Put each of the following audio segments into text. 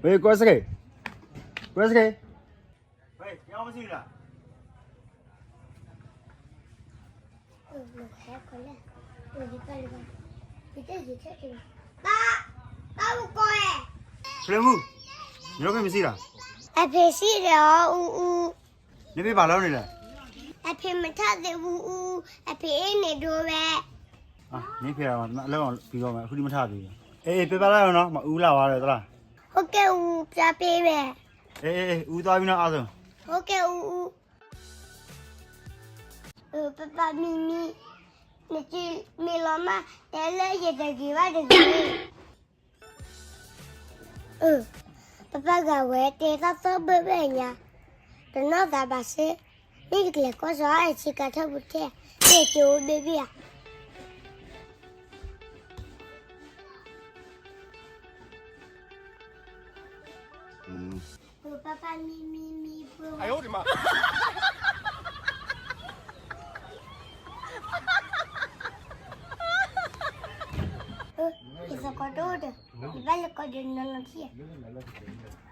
ဝ့ၢ် ကွၢ်စ့ၢ်ကီး, ကွၢ်စ့ၢ်ကီး, ဖျဲမုၢ်, နလီၤဖဲမ့ၢ်စံၣ်လီၤ, အဖံးစံၣ်ဒီးအူအူ, နဖံးဘၣ်လီၤန့ၣ်လဲၣ်, အဖံးမထၣ်သ့ၣ်အူအူ, အဖံးအ့ၣ်န့ၣ်ဒိဝဲ, နဖံးလၢပံၤဂီၢ်မး ဃုဒံမထၣ်သ့ၣ်, အ့ၣ် ပ့ပၢ်လၢနီၤ မၤအူလၢဝဲဒီးသရၣ်, ဟိကဲအူပျါပ့ၢ်ဝဲ, အ့ၣ် အူသီဝံၤနီၤအါသိး, ဟိကဲအူအူ ပပၢ်မံမံ, နမ့ၢ်လီၤမၢ် တဲလၢယတဂ့ၤဘၣ်တဂ့ၤ, ပပၢ်ဂၤဝဲတဲတၢ်သီၣ်ဘၢၣ်ဘၢၣ်ညါ, တနီၢ်သးဘၣ်စ့, မ့ၢ်တကလဲၤကီၢ်စီၤအဆံကၤထၢၣ်ပူၤထဲ, မ့ၢ်ကၠိအိၣ်ဘ့ၣ်ဘ့ၣ်ဧါ. ပပၢ်မံမံမံပှၢ်ဝဲ, ယသကိးတအိၣ်ဒီး ယဘၣ်လဲၤကိးဒီးနီၢ်နီၢ်ထံၣ်ဧါ.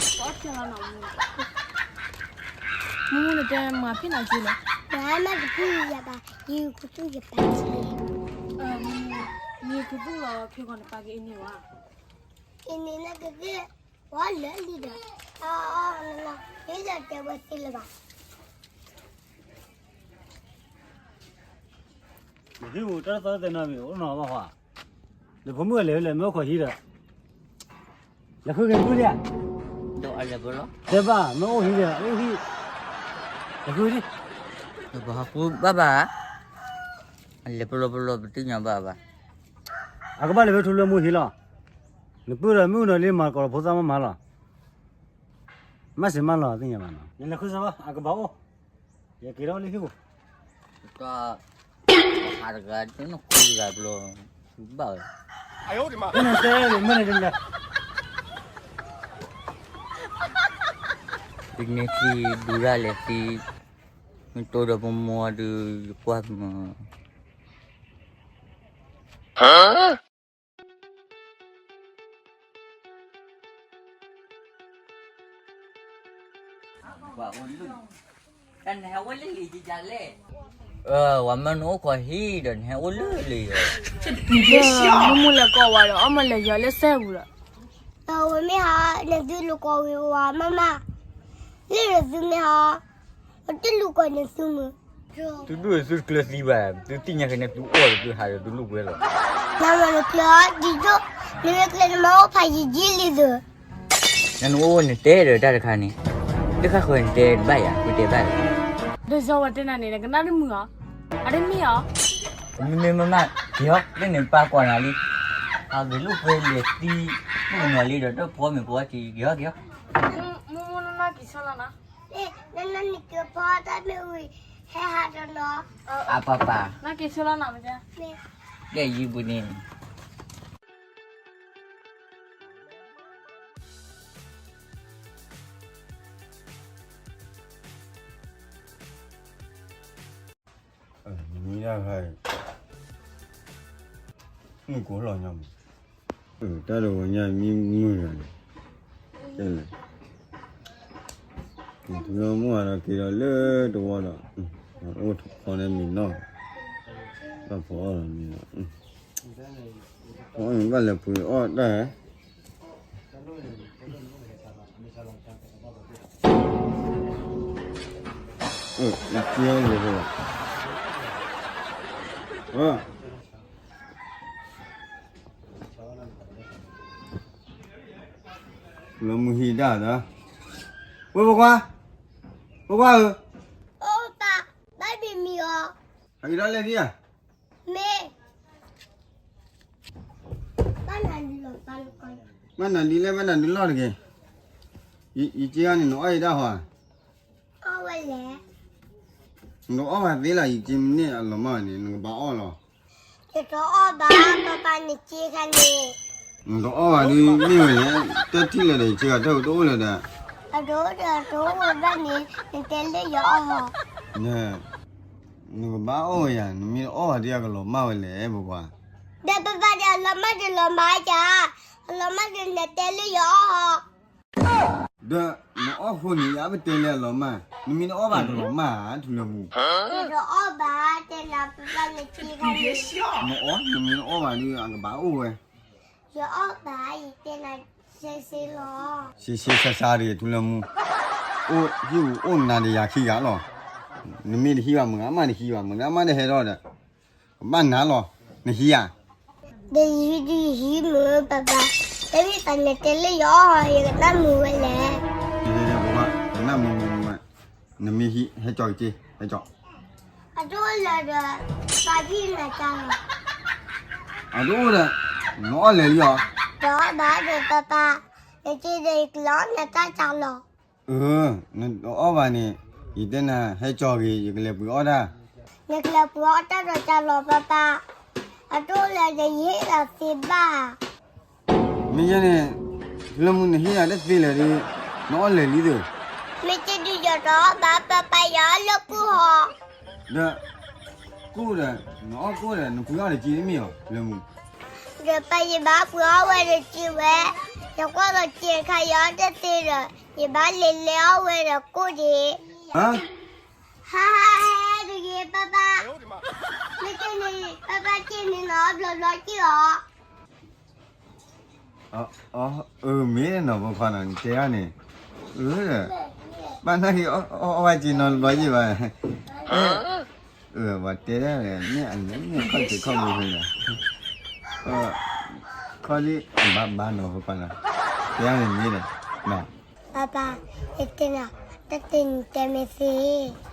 အိၣ်မၢမူဘၣ်လီၤ. မူမူန့ၣ်တဲမၤဖံးနၤက့ၤလီၤ. မၤမၤတဖုယၤဘၣ်, ယကသူၣ်ယပာ်က့ၤ, ယကသူၣ်လီၤဖံးဂီၤနပာ်က့ၤအံၤန့ၣ်ဝဲ, အံၤန့ၣ်နကသ့ၣ်, ပှၤလၢလံဒီး, အီအီ, ဟ့ၣ်လီၤတဲဝဲသ့လၢၤဘၣ်. မ့ၢ်ဟံၣ်ပူၤတၢ်သီသဲနီၤမ့ၢ်အိၣ်နီၤဘၣ်ဟီ, ဒီးဖိမုၣ်လဲၤလဲၤမ့ၢ်အိၣ်ခိးဟံၣ်ဒီး, လဲၤဃုက့ၤမုၢ်ဒံးဧါ, ဒီးအလဲၤပလီၢ်, တဲဘၣ်မ့ၢ်အိၣ်ဟံၣ်ဒီး အိၣ်ဟံၣ်, လဲၤဃုဒံး, ဒီးပဟီၣ်ဃုဘၣ်ဘၣ်, အလဲၤပလီၢ်ပလီၢ်ပတသ့ၣ်ညါဘၣ်ဘၣ်, အကဘၣ်လဲၤဖဲထူလၢမူဟံၣ်လီၤ, နပုၢ်ဒီးမုၣ်ကနီၤလံမၤကီးလီၤဖိသၣ်မးမၤလီၤ, မၤစ့မၤလီၤသ့ၣ်ညါဘၣ်နီၤ, နလဲၤဃုစၢၤဘၣ် အကဘၣ်အိၣ်, ယက့ၤထီၣ်လၢဟံၣ်ပူၤ, ဟးတဂၤ, နဃုတဂၤဘျီ, ဘၣ်ဝဲ, တဲမ့ၢ်န့ၣ်, ဒ်န့ၣ်သံ, ဒူရၣ်လဲၤသံ, မ့ၢ်တိၢ်ဒီးမိၢ်မိၢ်ဒီး ယကွၢ်မး ဝၤမၢနအိၣ်ခိးဟံၣ်ဒီး နဟဲအိၣ်လၢလံယၤလဲၣ်, မိၢ်မိၢ်လဲၤကိးဝဲဒီး အီၣ်မ့ၢ်လဲၤယၤလၢစဲပူၤဒီး, ဝဲမ့ၢ်ဟီ နသုလိာ်ကိးဝံၤဝၤမးမး, လၢနသုမ့ၢ်ဟီ, အတလိာ်ကိးနသုမုၢ် သုဒိၣ်သုတကျၢၤသံဘၣ်, သုသ့ၣ်ညါက့ၤန့ၣ် သုအီၣ်ဒီးသုဟးဒီးသုလိာ်ကွဲလီၤ. နမ့ၢ်ကျဲၤဒ်သိး, နမ့ၢ်ကျဲၤနမၤအိၣ်ဖးယံာ်ယံာ်လံသု, နအိၣ်နတဲဒီးတၢ်တခါန့ၣ်, တခါဃီနတဲတဘၣ်ယၤ ဃုတဲဘၣ်လီၤ. ဒီးစီၤဝဲတဲနၤန့ၣ် နကနၣ်တမုာ်ဧါ, အတမ့ၢ်ဧါ. မ့မ့ၢ်မးမး, က့ၤဟီ, လၢန့ၣ်ပၢ်ကွၢ်နၤလံ, အဂ့ၤလိာ်ကွဲလဲၤသံ, ပူၤနီၤလံဒီးတၢ်ဖီမ့ၤကဝီၤထံး, က့ၤဟီ, က့ၤဟီ. မ့ၢ်မ့ၢ်နနၢ်က့ၤဆၢလီၤနၤ, နနၢ်က့ၤဖီတၢ်မ့ၢ်ဝံၤ, ဟဲဟးဒီးနီၤ, အပၢ်ပၢ်, နၢ်က့ၤဆၢလီၤနၤမ့ၢ်, မ့ၢ် ကဲယံၤပူၤန့ၣ် မံဒၣ်ဖဲ မုၢ်ကိးလီၤညါမး, တၢ်တဝဲညါမံမုၢ်လီၤန့ၣ်, ကဲလဲၣ်, ထူလၢမုၢ်ဂၤဒီးက့ၤဒီးလၢတဝီဒီး, အိၣ်ထီၣ်ခီန့ၣ်မံနီၢ်, တၢ်ဖီအီၣ်လီၤမံလီၤ, ဘၣ်လဲၤပှ့ၤအီၣ်တၢ် အၢ နက့ၤအီၤလီၤ, လၢမုၢ်ဟံးဒၣ်ဒီး, ဝဲဖိခွါ, ဖိခွါဧၢ, အိၣ်ပၢ်, ဘၣ်ဒံးမံၤအီၤ, ဟဲက့ၤထီၣ်လဲၣ်ဒံးဧါ, မ့ၢ် ဘၣ်နၤဒုးလဲၣ် ဘၣ်နၤဒုးလီၢ်တဂ့ၤ, ယက့ၤဂၤန့ၣ် နအီၣ်ယံၤဒၣ်ဟီဧါ, အီၣ်ဝဲလဲၣ်, နကအီၣ်ဘၣ်သ့လီၤ ယက့ၤမ့ၢ်န့ၢ်အလီၤမၢ်န့ၣ် နကဘၣ်အီၣ်လီၤ, ယတအီၣ်ဘၣ် ပၢ်ပၢ်နက့ၤခါန့ၣ်, နကအီၣ်ဘၣ်ဒုးမ့ၢ်ဝဲလဲၣ်, တၢ်ထံၣ်လၢၤဒီး ယက့ၤဂၤတၢ်တအိၣ်လၢၤဒီး, အတအိၣ်ဒီးတအိၣ်ဘၣ်န့ၣ် နတဲလၢယအီၣ်ဟီ နကဘၣ်အီၣ်ဝဲယၤ နမ့ၢ်တအီၣ်ဘၣ်ဒုးအကလီၤမၢ်ဝဲလဲၣ် ဖိခွါ, ဒီးပၢ်ပၢ်ဒီးအလီၤမၢ်ဒီးလီၤမၢ်ယၤ, အလီၤမၢ်ဒီးနတဲလၢယအီၣ်ဟီ, ဒီးနအီၣ်ဃိန့ၣ် ယပတဲလၢအလီၤမၢ်, နမ့ၢ်တအီၣ်ဘၣ်တလီၤမၢ်ဧါ ထူလၢမူ, ယတအီၣ်ဘၣ် တဲနၤပၢ်ပၢ်နက့ၤခါန့ၣ်, နအီၣ် နမ့ၢ်တအီၣ်ဘၣ်ဒုးအကဘၣ်အိၣ်ဝဲ, ယအီၣ်ဘၣ် ယတဲနၤစ့စ့လီၤ, စ့စ့ဆါဆါတဂ့ၤ ထူလၢမူ, အိၣ်ဟံၣ်ပူၤအိၣ်နၤဒီးယၤခံဂၤလီၤ, နမ့ၢ်တဟံးဘၣ် မုၢ်ဂၤမးတဟံးဘၣ် မုၢ်ဂၤမးတဟဲထီၣ်ဒီး, ကဘၣ်နၤလီၤ, နဟံးဧါ, ဒီးယဟံးဒုးယဟံးမုၢ်ပၢ်ပၢ်, တမ့ၢ်ပၢ်နတဲလၢယအီၣ်ဟီ ယကနၣ်မုာ်ဝဲလဲၣ်, နနၢ်မုာ်မုာ်မုာ်, နမ့ၢ်ဟံး ဟဲကၠီက့ၤ ဟဲကၠီ အတအိၣ်လၢၤဒီး ပၢ်ဟံးနၤတၢ်လီၤ, အတအိၣ်ဒီး နအီၣ်လဲၤလံအီၤ, တအီၣ်ဘၣ်ဒီးပၢ်ပၢ်, နက့ၤဒီးယကလဲၤအီၣ်နၤတၢ်တၢ်လီၤ, အၢ နတအီၣ်ဘၣ်န့ၣ် ယတဲနၤ ဟဲကၠီက့ၤ ယကလဲၤပှ့ၤအီၣ်တၢ်, နကလဲၤပှ့ၤအီၣ်တၢ်ဒီးတၢ်လီၤပၢ်ပၢ်, အတအိၣ်လၢၤဒီးယဟ့ၣ်လီၤသ့ဘၣ် မ့ၢ်ယဲန့ၣ် လၢမုၢ်နဟ့ၣ်ယၤတသ့လၢၤဒီး နအီၣ်လဲၤလံသ့ၣ်, မ့ၢ်က့ဒုးယီၤတအီၣ်ဘၣ် ပၢ်ပၢ်ယီၤလၢကူၣ်ဟီ, ဒီး ကူၣ်ဒီး နအီၣ်ကူၣ်ဒီး နပှ့ၤအီၣ်တက့ၢ်မ့ၢ်အီၤ လၢမုၢ်, ဒီးပၢ်ယဘၣ်ပှ့ၤအီၣ်ဝဲတက့ၢ်ဝဲ, ယကွၢ်လီၤက့ၤခါယီၤတသ့ဒီး ယဘၣ်လဲၤလဲၤအီၣ်ဝဲဒီးကူၣ်ဒံး, ဟါ ဟါ ဟဲတဂ့ၤ ပၢ်ပၢ်, မ့ၢ်က့န့ၣ် ပၢ်ပၢ်က့န့ၣ်နီၤ ဘျီဘျီက့ၤအီၤ အၢ မ့ၢ်နီၤ ဖိခွါနီၤ နတဲအီၤန့ၣ်, အၢ ဘၣ်နာ်က့ၤအီၣ်ဝဲက့ၤနီၤတဘျီယံၤဘၣ်, အၢ ပှၤတဲဒၣ်န့ၣ် မ့ၢ်အလဲၤမ့ၢ်ခီၣ်ထံးခီၣ်ဘိန့ၣ်, ခီဒံး ဘၣ်ဘၣ်နီၤ ဖိခွါနီၤ, တဲအီၤန့ၣ်မ့ၢ်ဒီး, ပၢ်ပၢ်, ယတဲနၤ, တၢ်တဲနၤတဲမ့ၢ်သ့